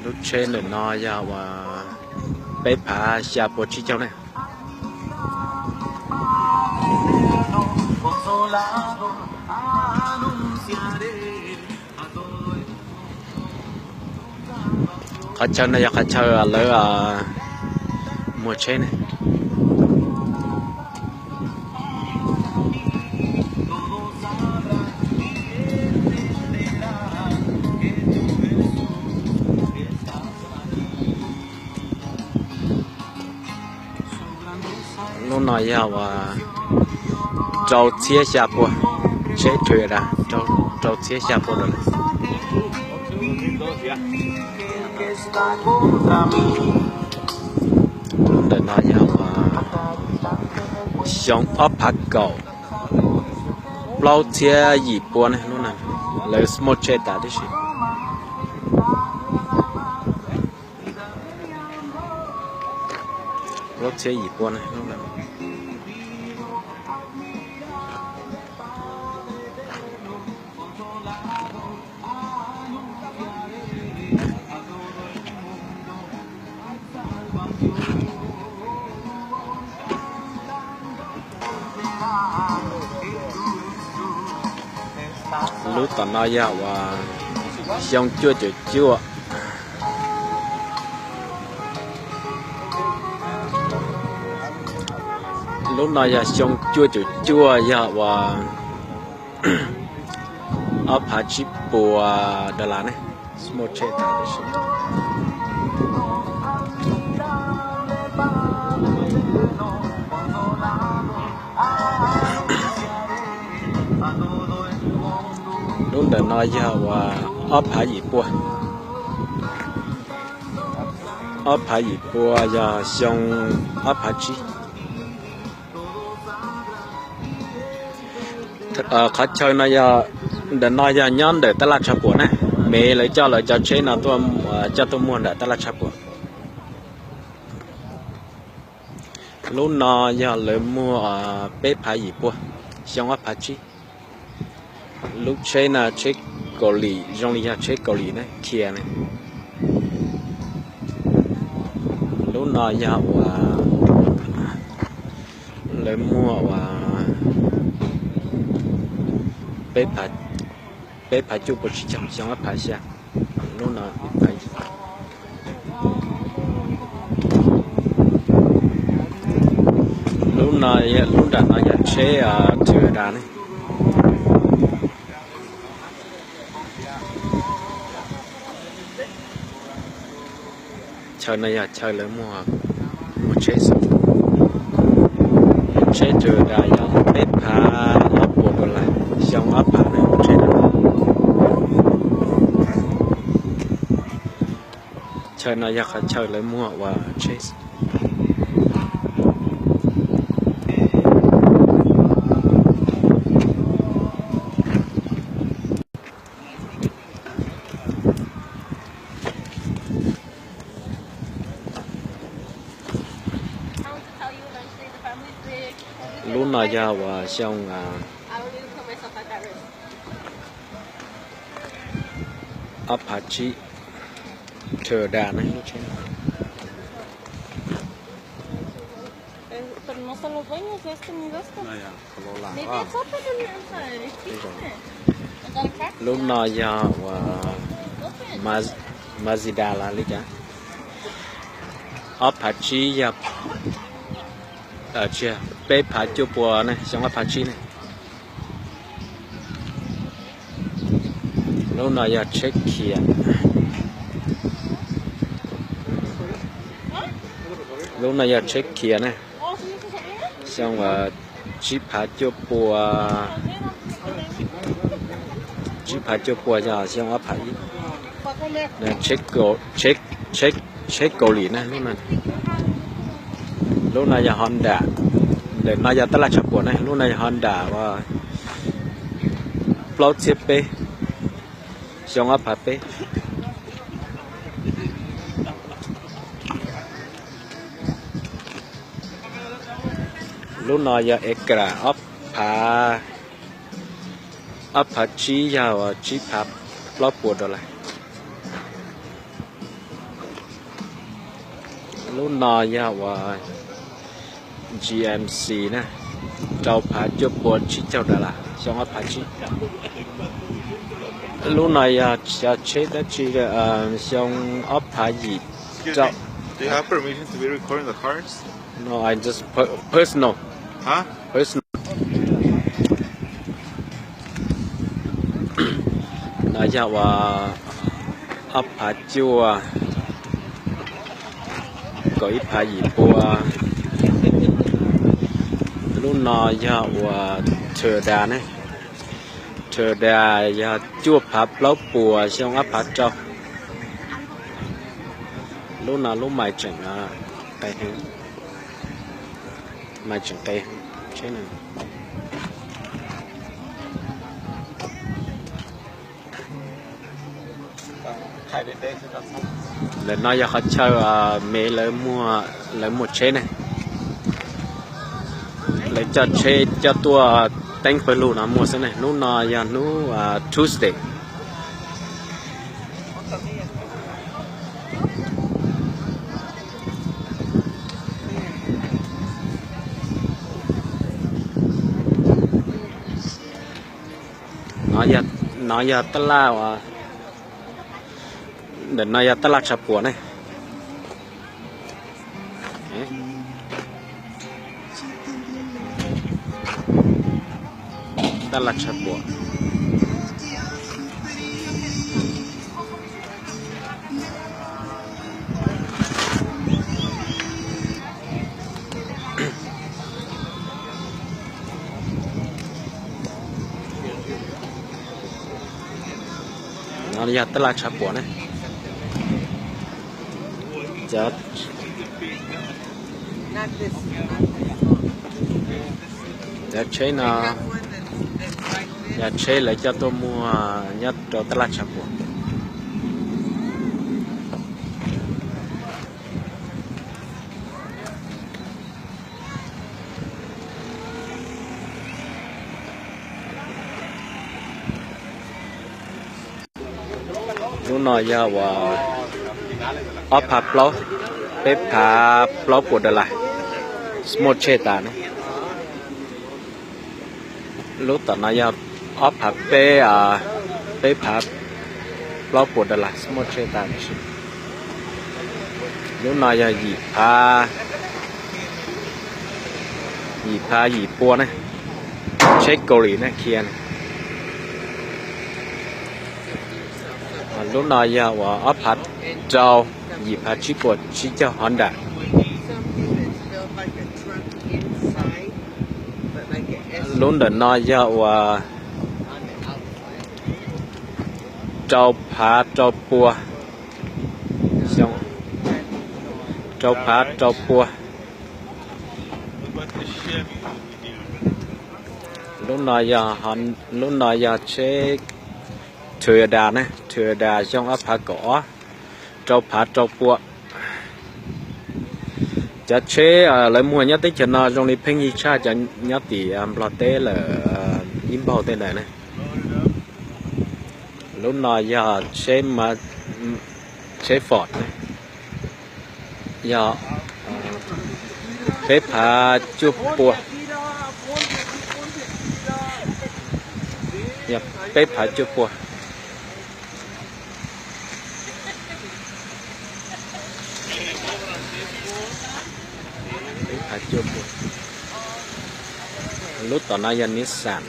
Lub tsheb ntawm no yog uas peb phav xya pua tsib caug ne. Qhov chaw no yog qhov chaw lawv muag tsheb ne. Lub no yog uas rau txhiab xya pua, tsheb Toyota rau txhiab xya pua dollar. Lub ntawm no yog uas xyoo ob phav kaum, plaub txhiab yim pua ne lub no, lawv muag tsheb tas tib si. Plaub txhiab yim pua ne lub no. Lub tom no yog uas xyoo cuaj caum cuaj. Lub no yog xyoo cuaj caum cuaj yog uas ob phav tsib puas dollar ne. Muag tsheb tas tib si. Lub ntawm no yog uas ob phav yim pua. Ob phav yim pua yog xyoo ob phav tsib. Qhov chaw no yog, ntawm no yog nyob ntawm tab laj Tshav Puam na. Mev lawv coj lawv cov tsheb no tuaj, coj tuaj muag ntawm tab laj Tshav Puam. Lub no yog lawv muag peb phav yim pua, xyoo ob phav tsib. Lub tsheb no tsheb Kaus Lim, zoo li yog tsheb Kaus Lim na, Kia na. Lub no yog uas lawv muag uas peb phav cuaj pua tsib caug, xyoo ob phav xya. Lub no, lub no, lub nram no yog tsheb Toyota ne. Chaw no yog chaw lawv muag, muag tsheb xwb. Tsheb Toyota yog peb phav ob puas dollar, xyoo ob phav na, tsheb no. Chaw no yog qhov chaw lawv muag uas tsheb. Lub no yog uas xyoo ob phav tsib, Toyota na lub tsheb no. Lub no yog uas Mazda los li cas, ob phav tsib yog, tsis, peb phav cuaj pua ne, xyoo ob phav tsib ne. Lub no yog tsheb Kia. Lub no yog tsheb Kia ne. Xyoo tsib phav cuaj pua, tsib phav cuaj pua yog xyoo ob phav ib. Tsheb Kaus Lim ne lub no. Lub no yog Honda, ntawm no yog tab laj Tshav Puam ne, lub no yog Honda uas plaub txhiab peb, xyoo ob phav peb. Lub no yog Acura ob phav, ob phav tsib yog uas tsib phav plaub puas dollar. Lub no yog uas G M C na, rau phav cuaj pua tsib caug dollar, xyoo ob phav tsib. Lub no yog cov tsheb dab tsi, xyoo ob phav yim rau. No, I just personal. Personal. No yog uas ob phav cuaj, kaum ib phav yim pua. Lub no yog uas Toyota ne, Toyota yog cuaj phav plaub puas xyoo ob phav rau. Lub no lub mais tseem qe heev, mais tseem qe tsheb no. Ntawm no yog qhov chaw me lawv muag tsheb ne. Lawv coj tsheb coj tuaj teeb pawg lug no muag xwb ne. Hnub no yog hnub Tuesday. No yog tab laj, ntawm no yog tab laj tshav puam ne. Tab laj tshav puam. No yog tab laj tshav puam ne. Cov tsheb no yog tsheb lawv coj tuaj muag nyob rau tab laj tshav puam. Lub no yog uas ob phav plaub, peb phav plaub puas dollar, muaj tsheb tas ne. Lub tom no yog ob phav peb, peb phav plaub puas dollar, muaj tsheb tas. Lub no yog yim phav, yim phav yim pua ne, tsheb Kaus Lim na khiav. Lub no yog uas ob phav rau, yim phav tsib puas tsib caug Honda. Lub ntawm no yog uas rau phav rau pua, rau phav rau pua. Lub no yog, lub no yog tsheb Toyota ne, Toyota xyoo ob phav kaum ob, rau phav rau pua. Cov tsheb lawv muag nyob teb chaws no zoo li pheej yig tshaj cov nyob tim Nplog teb lawm, ib npaug tej ntawd ne. Lub no yog tsheb Ford, yog peb phav cuaj pua, yog peb phav cuaj pua. Lub tom no yog Nissan,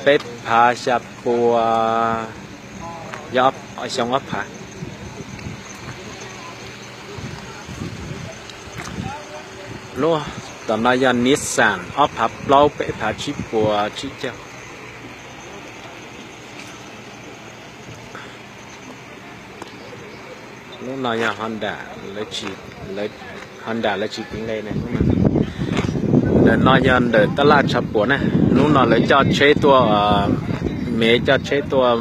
peb phav xya pua, yog xyoo ob phav. Lub tom no yog Nissan ob phav plaub, peb phav tsib puas tsib caug. Lub no yog Honda, Honda lawv tsis kev nqe ne. Ntawm no yog ntawm tab laj tshav puam ne. Hnub no lawv coj tsheb tuaj, Mev coj tsheb tuaj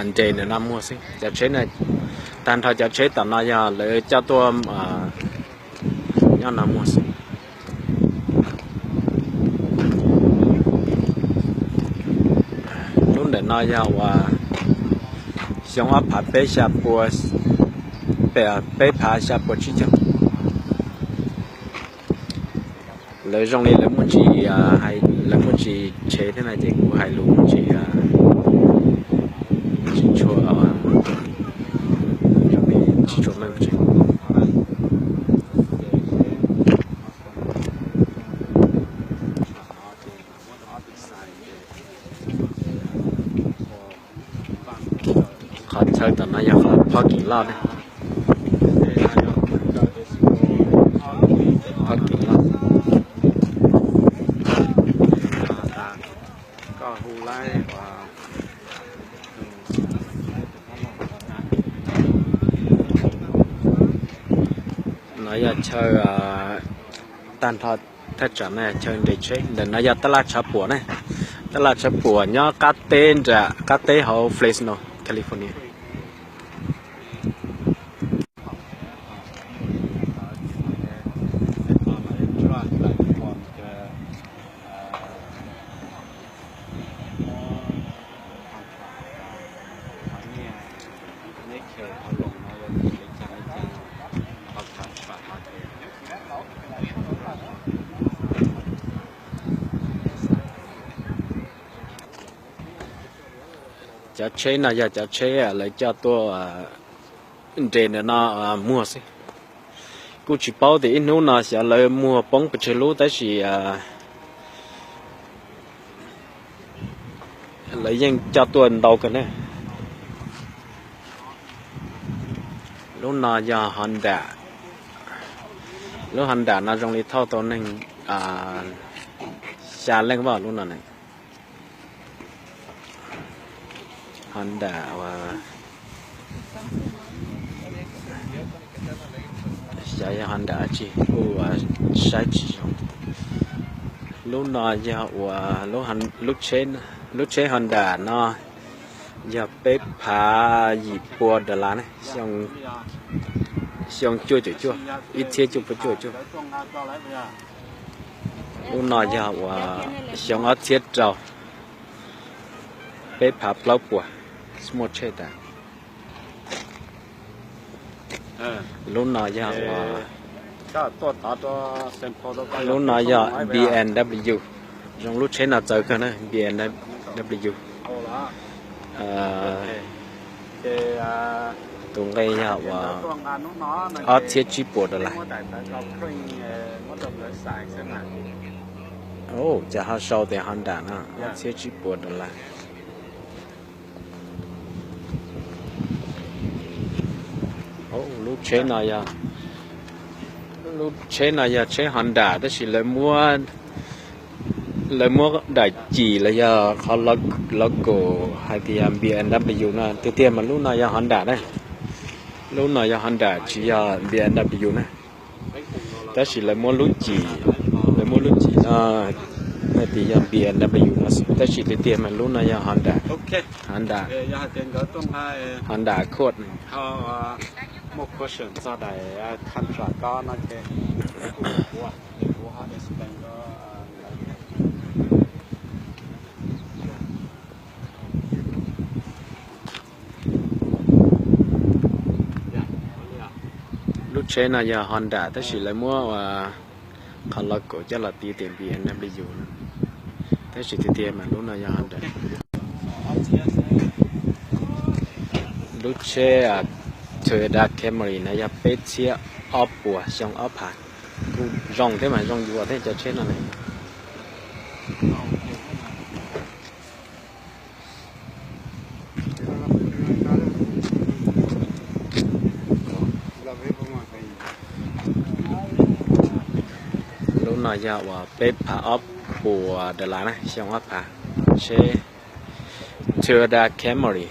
nres ntawm no muag xwb. Cov tsheb, tag nrho cov tsheb tom no yog lawv coj tuaj nyob no muag xwb. Lub ntawm no yog uas xyoo ob phav peb xya pua, peb phav xya puas tsib caug. Lawv zoo li lawv muaj tsis, lawv muaj tsis tshev thiab na ces kuv hais lus muaj tsis, tsis tshua, tsis tshua meej. Qhov chaw tom no yog qhov parking lot ne. Parking lot. No yog chaw tag nrho thaj tsam no chaw nres tsheb. Ntawm no yog tab laj tshav puam ne. Tab laj tshav puam nyob qab teb nram qab teb hauv Fresno, California. Cov tsheb no yog cov tsheb lawv coj tuaj nres ntawm no muag xwb. Kuj tsis paub tias ib hnub no xyov lawv muag poob pes tsawg lub tab sis lawv yeej coj tuaj ntau kawg ne. Lub no yog Honda. Lub Honda no zoo li thauj tau neeg xya leej vaj lub no ne. Honda uas xyov yog Honda tsi kuj saib tsis zoo. Lub no yog uas lub tsheb Honda no yog peb phav yim pua dollar ne, xyoo cuaj caum cuaj, ib txhiab cuaj pua cuaj caum cuaj. Lub no yog uas xyoo ob txhiab rau, peb phav plaub puas, small tsheb tas. Lub no yog uas, lub no yog B M W, zoo lub tsheb no txawv kawg na, B M W. Tus nqe yog uas ob txhiab tsib puas dollar. Ces ho sau tias Honda no, ob txhiab tsib puas dollar. Lub tsheb no yog, lub tsheb no yog tsheb Honda tab sis lawv muab, lawv muab daim cim los yog qhov logo hais tias yog B M W no tiag tiag mas lub no yog Honda na. Lub no yog Honda tsis yog B M W na. Tab sis lawv muab lub cim, lawv muab lub cim no hais tias yog B M W no xwb tab sis tiag tiag mas lub no yog Honda, Honda, Honda Accord. Lub tsheb no yog Honda tab sis lawv muab qhov logo coj los tis tias B M W no, tab sis tiag tiag mas lub no yog Honda. Lub tsheb Toyota Camry no yog peb txhiab ob puas xyoo ob phav. Kuj zoo thiab mas zoo yuav thiab cov tsheb no na. Lub no yog uas peb phav ob puas dollar na, xyoo ob phav, tsheb Toyota Camry.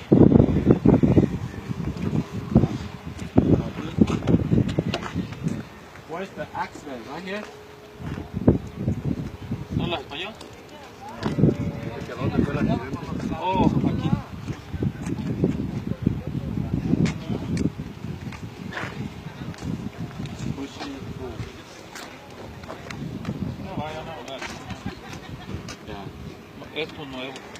Esto nuevo.